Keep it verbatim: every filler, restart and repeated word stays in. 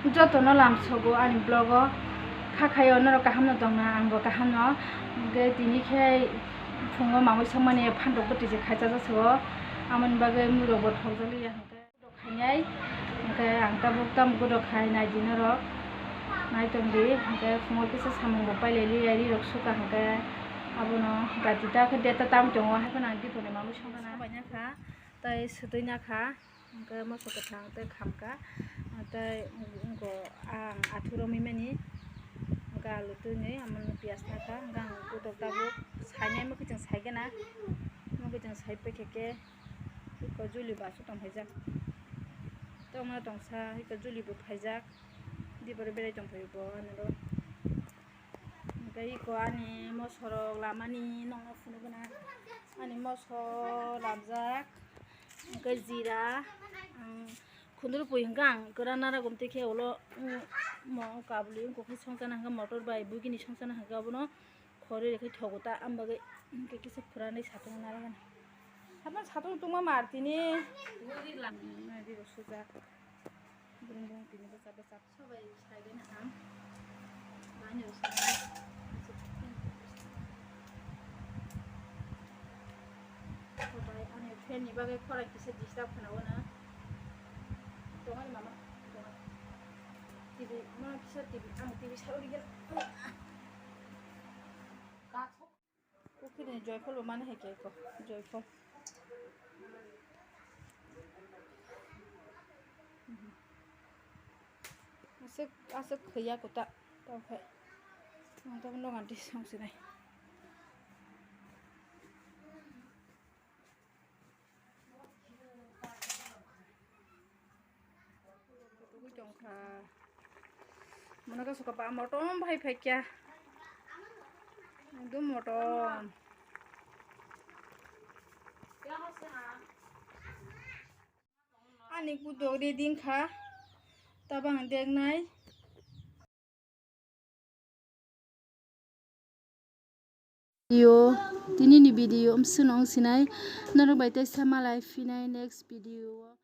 Jotono lamsogo ani vlog o, kha khayo norok kaham no tongna, ang bo kaham no. Hwnkhe tini khe phungo mamui songmani phantok bwtwi se khaijak jasogo, amoni bagwi muirok bo thokjak liya hwnkhe. Khainai, hwnkhe ang tabuk tamo godo khai nai di norok, nai tong di, hwnkhe phungo kisa samung bo pailai liya, ri rok suka hwnkhe abono gati ta khe deta tam tongo, hai phano ang diphano mamui songkha na. Sabai na kha, tei swtwi na kha, hwnkhe moso kwthang tei khamkha, tei wngkha ang athuk romwi mani, hwnkhe alu twi nwi, amoni piyaj na kha, hwnkhe ang godo tabuk sainai, mokhe chwng sai gana, mokhe chwng sai paikha khe. Iko Juli basu tong phaijak. Tongna tongsa iko Juli bo phaijak. Diboro berai tong phai bo anoro. Hwnkhe iko ani mosorok lamani nokno phunukgwna. Ani moso labjak. Hwnkhe jira. Ang khunduru pui hwnkhe ang kwran nara gumtwi khe ulo, mm, mo kabli wngkha khe songchana hwnkhe motor bai bugini songchana hwnkhe abono. Khorwi rikhe thogo ta, am bagwi hwnkhe kisa phuranwi satung narwkgani. Haphano satung tungma mar tini. Nai di bo sujak. Brung brung tini bwchap bwchap. Sobai saigani ham. Bani bo sujak. Sobai ani fan ni bagwi khorang kisa disturb khna o na. Tongo ni mama. Tongo. T V, mama kisa T V, ang T V sa uri gel. Pukhrini joiphol bo mani hai khe ko, joiphol. Aswk, aswk khaiya kwta, tamo khe. Ang tabuk nogan twi song sinai. Tugui tongkha. Mono khe soka ba motom bai phaikya. Ekdom motom. Ani kudok ready wngkha. Tabang deknai. Video, tini ni video amswk no wng sinai, norok bai teisa malai phinai next video o.